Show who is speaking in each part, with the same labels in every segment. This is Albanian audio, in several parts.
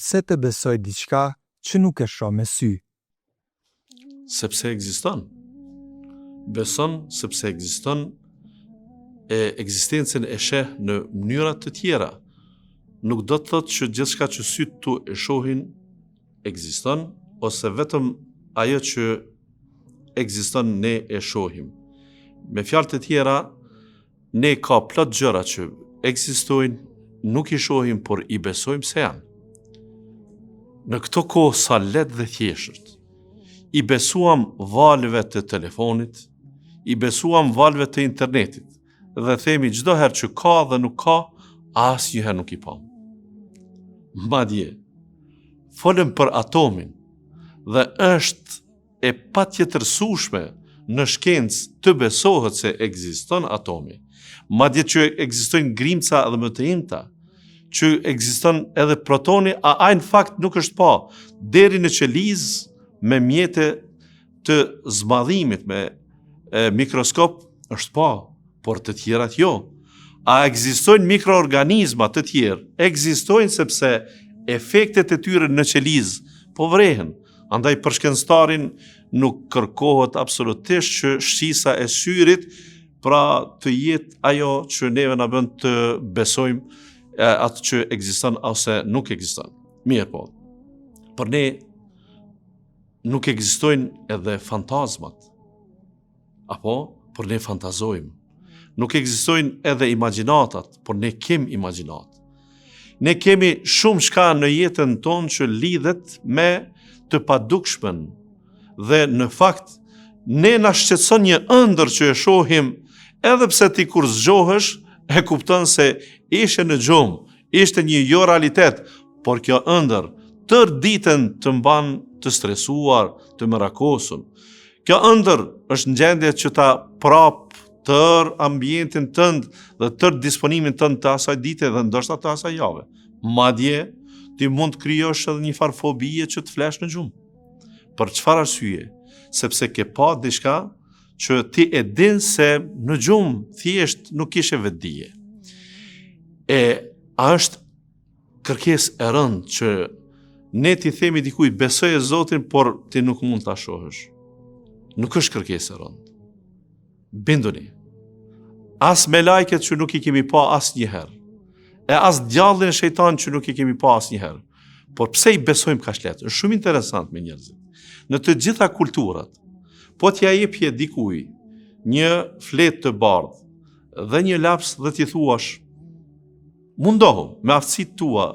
Speaker 1: Pse të besoj diçka që nuk e shoh me sy?
Speaker 2: Sepse ekziston. Beson sepse ekziston e ekzistencën e sheh në mënyra të tjera. Nuk do të thotë që gjithçka që sytë tu e shohin ekziston ose vetëm ajo që ekziston ne e shohim. Me fjalë të tjera, Ne ka plot gjëra që ekzistojnë, nuk i shohim, por i besojmë se janë. Në këto kohë sa lehtë dhe thjeshtë, i besuam valëve të telefonit, i besuam valëve të internetit, dhe themi çdo herë që ka dhe nuk ka, asnjëherë nuk i pamë. Madje, folëm për atomin, dhe është e patjetërsueshme në shkencë të besohet se ekziston atomi, madje që ekzistojnë grimca edhe më të imta, që ekziston edhe protoni, a ai në fakt nuk është pa deri në qelizë me mjete të zmadhimit me e, mikroskop është pa, por të tjerat jo. A ekzistojnë mikroorganizma të tjerë? Ekzistojnë sepse efektet e tyre në qelizë po vrehen. Andaj për shkencëtarin nuk kërkohet absolutisht që shqisa e syrit pra të jetë ajo që neve na bën të besojmë atë që ekziston ose nuk ekziston. Mirëpo, për ne nuk ekzistojnë edhe fantazmat. Apo, por ne fantazojmë. Nuk ekzistojnë edhe imagjinatat, por ne kem imagjinatë. Ne kemi shumë çka në jetën tonë që lidhet me të padukshmen dhe në fakt ne na shqetëson një ëndërr që e shohim edhe pse ti kur zgjohesh e kupton se ishe në gjumë, ishte një jo realitet, por kjo ëndërr tërë ditën të mban të stresuar, të merakosur. Kjo ëndërr është në gjendje që ta prapë tërë ambientin tënd dhe tërë disponimin tënd të asaj dite dhe ndoshta të asaj jave. Madje, ti mund të krijosh edhe një farë fobie që të flesh në gjumë. Për çfarë arsye? Sepse ke pa diçka që ti e din se në gjumë thjesht nuk kishe vetëdije. E a është kërkesë e rëndë që ne t'i themi dikujt besoje Zotin, por ti nuk mund ta shohësh. Nuk është kërkesë e rëndë. Binduni. As melajket që nuk i kemi pa asnjëherë. E as djallin e shejtanin që nuk i kemi pa asnjëherë. Por pse i besojmë kaq lehtë? Është shumë interesant me njerëzit. Në të gjitha kulturat, po t'ia jepje dikujt një fletë të bardhë dhe një laps dhe t'i thuash mundohu me aftësitë tua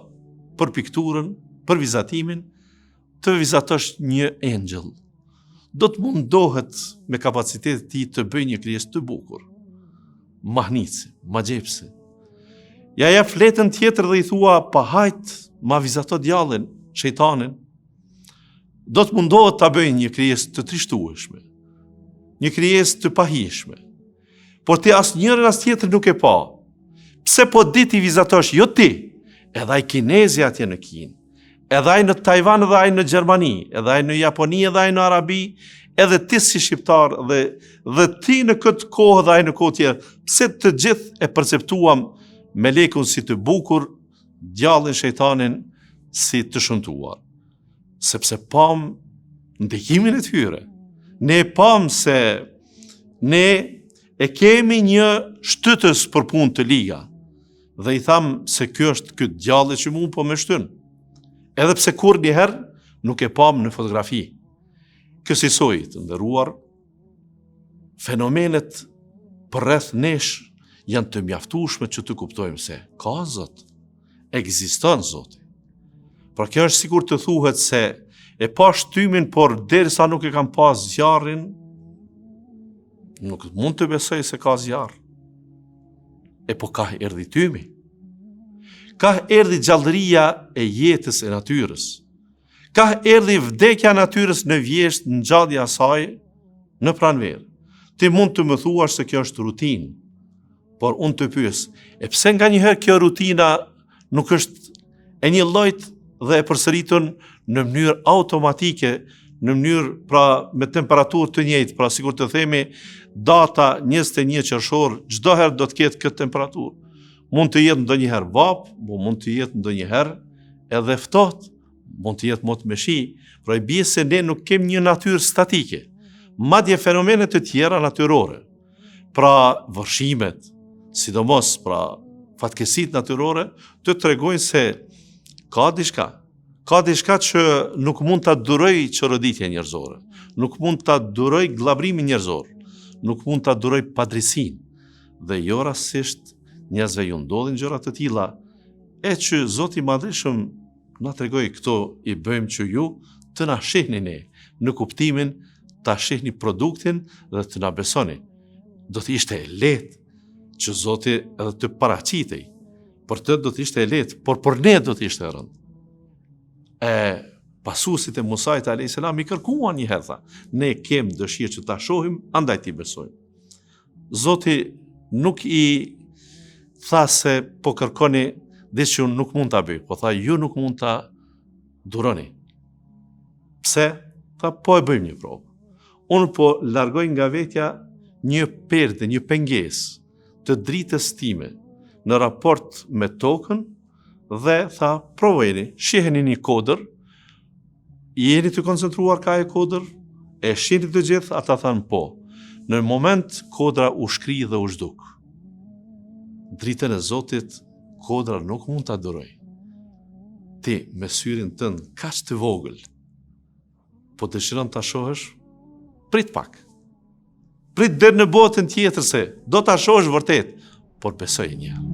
Speaker 2: për pikturën, për vizatimin, të vizatosh një engjëll. Do të mundohet me kapacitetet e tij të bëjë një krijesë të bukur. Mahnitëse, magjepse. Ja jep fletën tjetër dhe i thua, pa hajt, ma vizato djallin, shejtanin. Do të mundohet ta bëjë një krijesë të trishtueshme, një krijesë të pahijshme. Por ti as njërën as tjetrën nuk e pa. Pse po di t'i vizatosh, jo ti, edhe ai kinezi atje në Kinë, edhe ai në Tajvan edhe ai në Gjermani, edhe ai në Japoni edhe ai në Arabi, edhe ti si shqiptar dhe, dhe ti në këtë kohë dhe ai në kohë tjetër, pse të gjithë e perceptuam melekun si të bukur, djallin shejtanin si të shëmtuar. Sepse pamë ndikimin e tyre. Ne pamë se ne e kemi një shtytës për punë të liga. Dhe i thamë se ky është ky djalli që mu po më shtyn. Edhe pse kurrnjëherë nuk e pamë në fotografi. Kësisoj të nderuar, fenomenet përreth nesh janë të mjaftueshme që të kuptojmë se ka Zot, ekziston Zoti. Pra kjo është sikur të thuhet se e pashë tymin, por derisa nuk e kam pa zjarrin, nuk mund të besoj se ka zjarr. E po kah erdhi tymi? Kah erdhi gjallëria e jetës e natyrës? Kah erdhi vdekja e natyrës në vjeshtë ngjallja e saj në pranverë? Ti mund të më thuash se kjo është rutinë, por unë të pyes, e pse nganjëherë kjo rutina nuk është e njëllojtë dhe e përsëritun në mënyrë automatike, në mënyrë pra me temperaturë të njëjtë, pra sikur të themi data 21 qershor, çdo herë do të ketë këtë temperaturë. Mund të jetë ndonjëherë vapë, po mund të jetë ndonjëherë edhe ftohtë. mund të jetë mot me shi, pra i bie se ne nuk kemi një natyrë statike. Madje fenomene të tjera natyrore, pra vërshimet, sidomos pra fatkeqësitë natyrore, të tregojnë se ka diçka, ka diçka që nuk mund ta durojë çoroditjen njerëzore, nuk mund ta durojë gllabërimin njerëzor, nuk mund ta durojë padrejtësinë, dhe jo rastësisht njerëzve ju ndodhin gjëra të tilla, e që Zoti i Madhërishëm na tregoi këto i bëjmë që ju të na shihni ne, në kuptimin ta shihni produktin dhe të na besoni. Do të ishte e lehtë që Zoti edhe të paraqitej. Për të do të ishte e lehtë, por për ne do të ishte e rëndë. E pasuesit e Musait alayhis salam i kërkuan një herë tha, ne kem dëshirë që ta shohim, andaj t'i besojmë. Zoti nuk i tha se po kërkoni diç që unë nuk mund ta bëj, po tha ju nuk mund ta duroni. Pse? Tha po e bëjmë një provë. Unë po largoj nga vetja një perde, një pengesë të dritës time në raport me tokën dhe tha provojeni, shiheni një kodër, Jeni të koncentruar ka ajo kodër? E shihni të gjithë? Ata thanë po. Në moment kodra u shkri dhe u zhduk. Dritën e Zotit kodra nuk mund ta durojë. Ti me syrin tënd kaq të vogël, po dëshiron ta shohësh? Prit pak. Prit deri në botën tjetër se do ta shohësh vërtet, por besoje një.